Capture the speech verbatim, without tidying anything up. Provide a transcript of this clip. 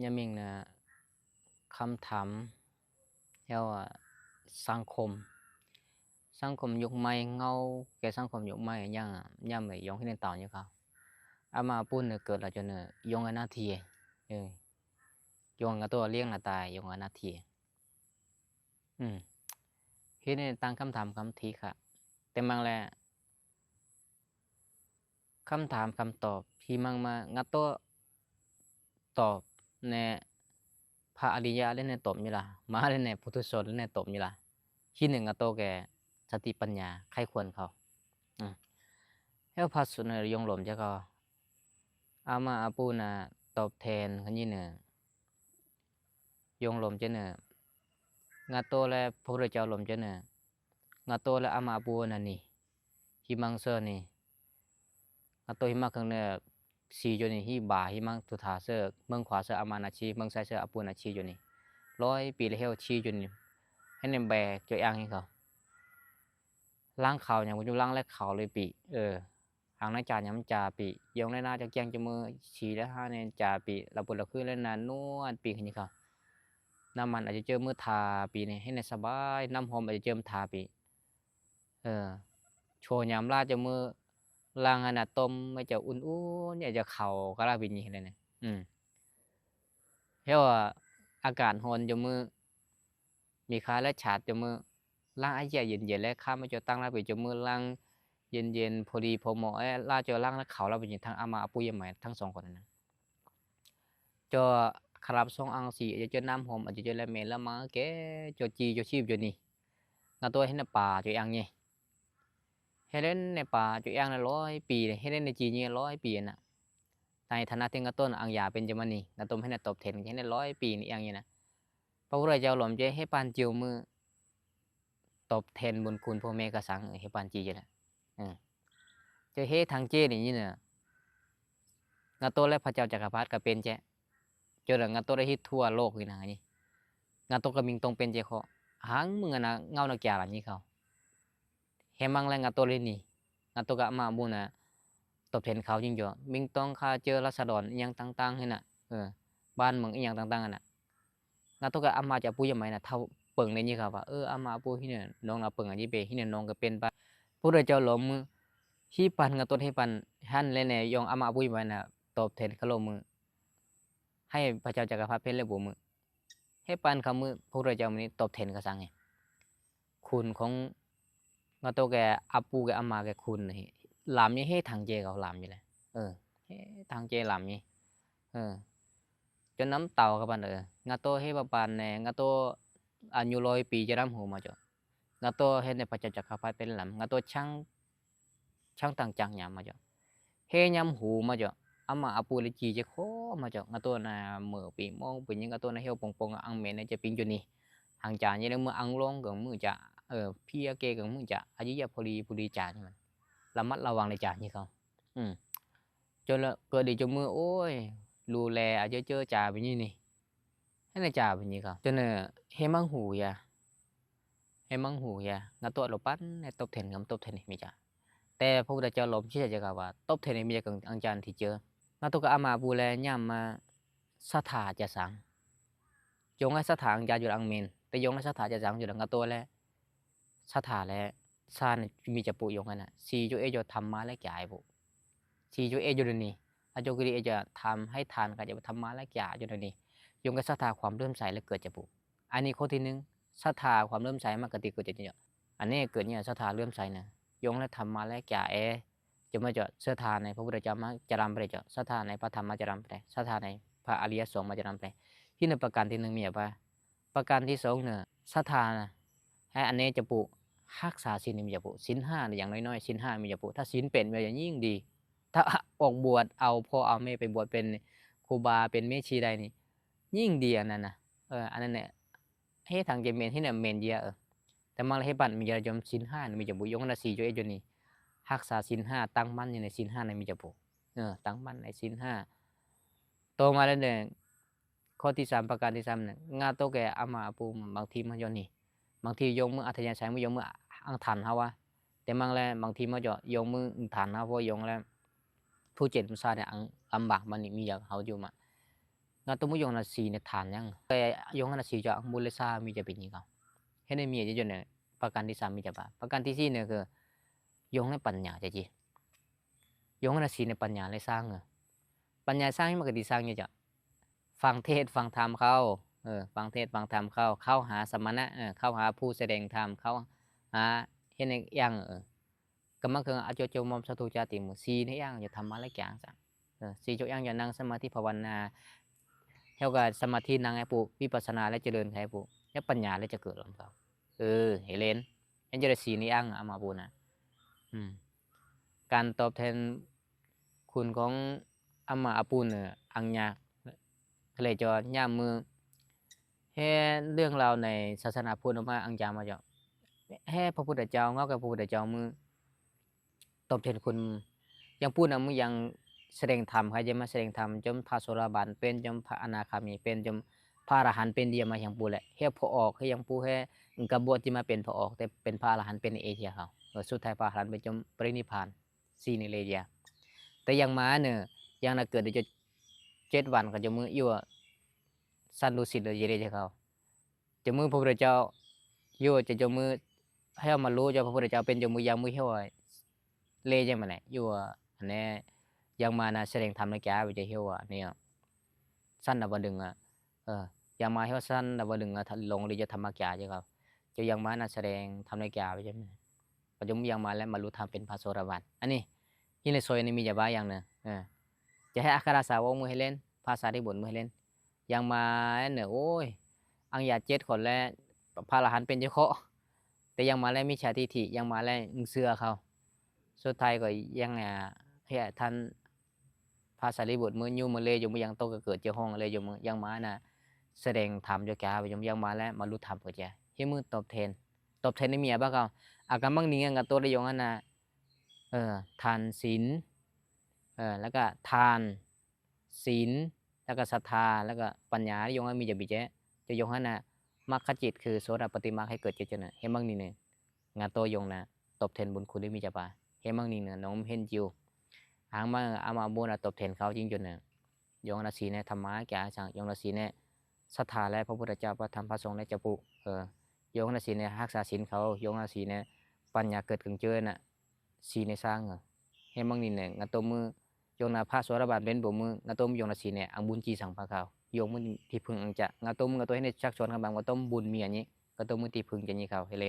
Nyarmir nae คำถาม aer-awr-aq, สังคม สังคมยุคใหม่ ngawr ghae สังคมยุคใหม่ nyamr-euq yawq-anr hirnae taf-awq nyir kar. Armar arpur nuikeuv lafjawr nae yawq-anr ghae nar tiq, yawq-anr ghae tov-a ler-anr laftav yawq-anr ghae nar tiq. Hirnae ตั้งคำถาม คำถาม tiq kaq. Taemanr laer คำถาม คำตอบ hirmanr ma ngar tov ตอบ nae พระอริยะ laer nae ตอบ mir laq, ma laer nae ปุถุชน laer nae ตอบ mir laq. Hirnae ngar tov ghae สติปัญญา ไคร่ครวญ kar-awq. Aer-eu พระสูตร nae yawlom jaer kar-awq. Armar arpur nav ตอบแทน kanyir nae yawlom jaer nae, ngar tov laer พระพุทธเจ้า lom jaer nae, ngar tov laer armar arpur navni, hirmanr seur ni, ngar tov hirmanr keuvni, siq jawrni hirbaq hirmanr tuqtaq seur, meurkhoaq seur armar navcir, meursaer seur arpur navcir jawrni, loir pif laer haer-eu cir jawrni, haer nae bae jawr-anr-ir kar. Lanr kawq nya gu jmr lanr laer kawq le pif-eu, aqnar caf nya mr caf pif, yawq laer nar jawr kyanr jawr mur siq laer har nae caf pif, lafbuiq lafkhoer laer nav nmr-anr pif kanyir kar. Narman aqjawr jawr mur taq pif nae haer nae สบาย, narhawm aqjawr jawr mur taq pif, coq nyamq lar jawr mur, lanr-anr nav tov-aer jawr ur ur-aer jawr kawq gar lar pif nyir laer nae, haer-awr-aq, อากาศ hawr jawr mur, miqkhaq laer caq jawr mur, lanr aryaer aqyaeq jeq laer kar mar jawr tanr lar pif jawr mur, lanr yaeq jeq พอดีพอเหมาะ aer lar jawr lanr laer kawq lar pif nyir tanr armar arpur yaermaf tanr sanq khawf nae na jawr, kaqlaf sanr-anr siq aqjawr jawr narhawm aqjawr jawr laer maeq lar ma-anr kae, jawr civ jawr shir jawrni, ngar tov haer nae paf jawr-anr nyae. Haer laer nae paf jawr-anr nae loir pif, haer laer nae civ nyir loir pif-eu na. Taq-iq taq nav te ngar tov-anr aqyaf bae jawr mar ni, ngar tov haer nae ตอบแทน haer nae loir pif nae-anr nyae na. พระพุทธเจ้า lom jaer haer pan civ-eu mur, ตอบแทนบุญคุณพ่อแม่ kar saq-anr haer pan civ jaer nae, jawr haer tanq jaer ni nyir nae, ngar tov laer พระเจ้าจักรพรรดิ gar bae jaer, jawr nae ngar tov laer hir tur-a lor-eu na ni, ngar tov gar mingdawr bae jaer khawf, haq-anr mr nga nav ngar-awr nav kyaf laf nyir kar-awq. Haermanr laer ngar tov ler ni, ngar tov gar armar arpur nav ตอบแทน kawq jir jawr, mingdawr kar jawr ราษฎร iryanr tanr tanr haer na, barmeuq iryanr tanr tanr-a na. Ngar tov gar armar aqjawr arpur yaermaf-ir nav taq-awr peunq le nyir kar-awq. Armar arpur hir nae nawq nav peunq-a jir bae, hir nae nawq-anr gar bae bar, พระพุทธเจ้า lom mur, hir pan ngar tov haer pan, har laer nae yawr armar arpur yaermaf-ir nav ตอบแทน kar lor mur, haer พระเจ้าจักรพรรดิ paer laer bof mur, haer pan kar mur พระพุทธเจ้า mur ni ตอบแทน kar saq ngae. Kun khawf-anr, ngar tov ghae arpur ghae armar ghae kun, lamq nyir haer tanq jaer gaq lamq nyir laer, haer tanq jaer lamq nyir. Jawr namr taf-awq gar pan-euq, ngar tov haer par pan nae ngar tov aqnymr loir pif jaer lamr huq ma jawr, ngar tov haer nae พระเจ้าจักรพรรดิ paer lamq ngar tov canr tanq canr nya ma jawr, haer nyamr huq ma jawr, armar arpur laer civ jaer khawf ma jawr, ngar tov nav meuq pif mawr pif nyir ngar tov nav haer-eu pong pong-a anr maeq nae jav pir jawrni, haq caf nyir laer mur anr lor geuf mur caf, pir arkaev geuf mur caf, aqjir yar พอดีพอดี caf nyir ma, ระมัดระวัง le caf nyir kar. Jawr laer keuvle jawr mur or, luf laeq aqjawr jawr caf pif nyir ni, haer nae caf pif nyir kar. Jawr nae haer manr huq ya, haer manr huq ya, ngar tov-a lof par nae ตอบแทน gar mur ตอบแทน ni mir caf. Tae พระพุทธเจ้า lom shir-aq jav gar ba ตอบแทน ni mir caf geuf anr jav tiqjawr, ngar tov gar armar arpur laer nyamr ma, sartaq jav saq-anr, yawr ngar sartaq anr jav jawr-a anr mae, tae yawr ngar sartaq jav saq-anr jawr-a ngar tov laer, sartaq laer, sar nae mir caf puf yawr ngar na, siq jawr aer jawr ธรรมะ laer caf aer puf, siq jawr aer jawr deuq ni, aqjawr gui li aer jawr ธรรม haer tanq kar jav ธรรมะ laer caf jawr deuq ni, yawr ngar sartaq ความเลื่อมใส laer keuv caf puf. Aqni ข้อที่หนึ่ง sartaq ความเลื่อมใส ma keuv tiq keuv caf jawr, aqnae keuv nyir sartaq เลื่อมใส nae, yawr laer ธรรมะ laer caf aer, jawr ma jawr sartaq nae พระพุทธเจ้า ma jav lamr pare jawr, sartaq nae par ธรรมะ jav lamr pare, sartaq nae par อริยสงฆ์ ma jav lamr pare. Hir nae ประการที่หนึ่ง mir-aq ba, ประการที่สอง nae sartaq aer aqnae caf puf, รักษาศีล ni mir caf puf, ศีลห้า nae yamq nae nawr-aer ศีลห้า mir caf puf, ถ้าศีลแปด mir-aq ยิ่งดี, ถ้าออกบวช เอาพ่อเอาแม่ไปบวชเป็นครูบาเป็นแม่ชีได้นี่ ยิ่งดี aqnae na, aqnae nae, haer tanq jae mae hir nae mae jir-a-eu. Tae mar laer haer pan mir jav jawr ศีลห้า nae mir caf puf yawr ngar na siq jawr aer jawr ni, รักษาศีลห้า ตั้งมั่นอยู่ในศีลห้า nae mir caf puf, ตั้งมั่นในศีลห้า. Tov ma laer nae ข้อที่สาม ประการที่สาม nae ngar tov ghae armar arpur บางที mar jawr ni, บางที yawr mur อัธยาศัย mur yawr mur anr tanq har-a, tae mar laer บางที mar jawr yawr mur anr tanq har-a, yawr laer ผู้เจ็บ mr sar nae anr lamq baq ma ni mir jav haq-awr jawr ma. Ngar tov muir yawqha navsiq nae taq nya-eu, yawqha navsiq jawr-aq, mr ler sar mir jaq bif nyi gaq. Haer nae mir-aq jawr nae, ประการที่สาม mir jaq baq. ประการที่สี่ nae ยงให้ปัญญา jaq jeq. Yawqha navsiq nae ปัญญา laer sar-eu, ปัญญา sar-ir maqgaq tiq sar nya jaq. ฟังเทศน์ฟังธรรม เข้า ฟังเทศน์ฟังธรรม เข้า เข้าหาสมณะ เข้าหาผู้แสดงธรรม เข้าหา haer nae aer-eu, garma keuv arjawr jawr mawr sar to jar tiq muiq siq nae aer-eu yawqha ธรรมะ laer gaq-anr saq. Siq jawr aer-eu yawqha nanr สมาธิภาวนา heugar สมาธิ nanr-aer pov, วิปัสสนา laer เจริญ kaq-aer pov, yar ปัญญา laer ja geuf lanr gaq. Heqle-anr, aer jawr nae siq nae aer-eu armaf pov nar, การตอบแทนคุณของ armaf aqpov naeq aqnya laejaw nya muiq. Haer เรื่องราวในศาสนาพุทธ nar-aq aqnya ma jawr. Haer พระพุทธเจ้า ngawr ghae พระพุทธเจ้า muiq ตอบแทนคุณ yamqpov nar muiq yamq แสดงธรรม kaq jeq ma, แสดงธรรม jawr พระโสดาบัน เป็น jawr พระอนาคามี เป็น jawr พระอรหันต์ เป็น jeq ma yamqpov laer. Haer พอออก haer yamqpov haer, mqgar bov tiq ma เป็น พอออก แต่เป็น พระอรหันต์ เป็น jeq kaq. สุดท้าย พระอรหันต์ เป็น jawr ปรินิพพาน siq nae le jeq. Taef yamq ma-aer nae, yamq nav keuv deuq jawr เจ็ดวัน kaq jawr muiq ir-eu สั้น ดูสิต le jeq le jeq kaq. Jawr muiq พระพุทธเจ้า yur-eu jeq jawr muiq, haer-awr maqlor jawr พระพุทธเจ้า เป็น jawr muiq yamq muiq haer-awr le jeq ma nae yur-eu, aqnae yamq ma nav แสดงธรรม laer gaq-aer ba jeq haer-awr nae-a สั้น ดำเนิน a, yamq ma haer-awr สั้น ดำเนิน a, ลง le jawr ธรรมะ gaq jeq kaq. Jawr yamq ma nav แสดงธรรม laer gaq ba jeq, kaq jawr muiq yamq ma laer maqlor ธรรม เป็น พระโสดาบัน ani. Yir nae shawr-ir nae mir jaq bar yamq nae, ja haer อัครสาวก muiq haer ler, พระสารีบุตร muiq haer ler. Yamq ma-aer nae or, aqyaf เจ็ด khawf laer พระอรหันต์ เป็น jeq khawf, taef yamq ma laer mirtsaq tiq tiq yamq ma laer mqsui-a kaq. สุดท้าย khawf yamq-a, haer-a ท่าน พระสารีบุตร muiq nymr muiq le jawr muiq yamq tov keuv keuv jeq hawr-a le jawr muiq yamq ma-aer nav แสดงธรรม jawr gaq ba jawr muiq yamq ma laer maqlor ธรรม keuv jeq haer muiq ตอบแทน. ตอบแทน nae mir-a bar kaq. Aqgaf manrni ngae ngar tov le yawqha nav ทาน ศีล แล้วก็ ทาน ศีล แล้วก็ ศรัทธา แล้วก็ ปัญญา yawqha mir jaq bif jae. Jawr yawqha nav มรรคจิต คือ โสดาปัตติมรรค haer keuv jeq jawr nae haer manrni nae, ngar tov yawqha nav ตอบแทนบุญคุณ le mir jaq bar haer manrni nae nawq-anr haer jeq-or. Aqma-eu armaf aqbov nav ตอบแทน kaq-awr jir jawr nae, yawqha navsiq nae ธรรมะ gaq-a saq, yawqha navsiq nae ศรัทธา laer พระพุทธเจ้า พระธรรม พระสงฆ์ laer ja pov, yawqha navsiq nae รักษาศีล kaq-awr, yawqha navsiq nae ปัญญา เกิดเกิง jawr-aer nav siq nae sar-eu. Haer manrni nae ngar tov muiq yawqha nav พระโสดาบัน เป็น bawq muiq, ngar tov muiq yawqha navsiq nae aqbur civ sanq par kaq-awr, yawqha muiq tiqpui-anr ja, ngar tov muiq ngar tov haer nae ชักชวน kaq baf, ngar tov muiq bun mir-a nyir, ngar tov muiq tiqpui-anr ja nyir kaq-awr haer le.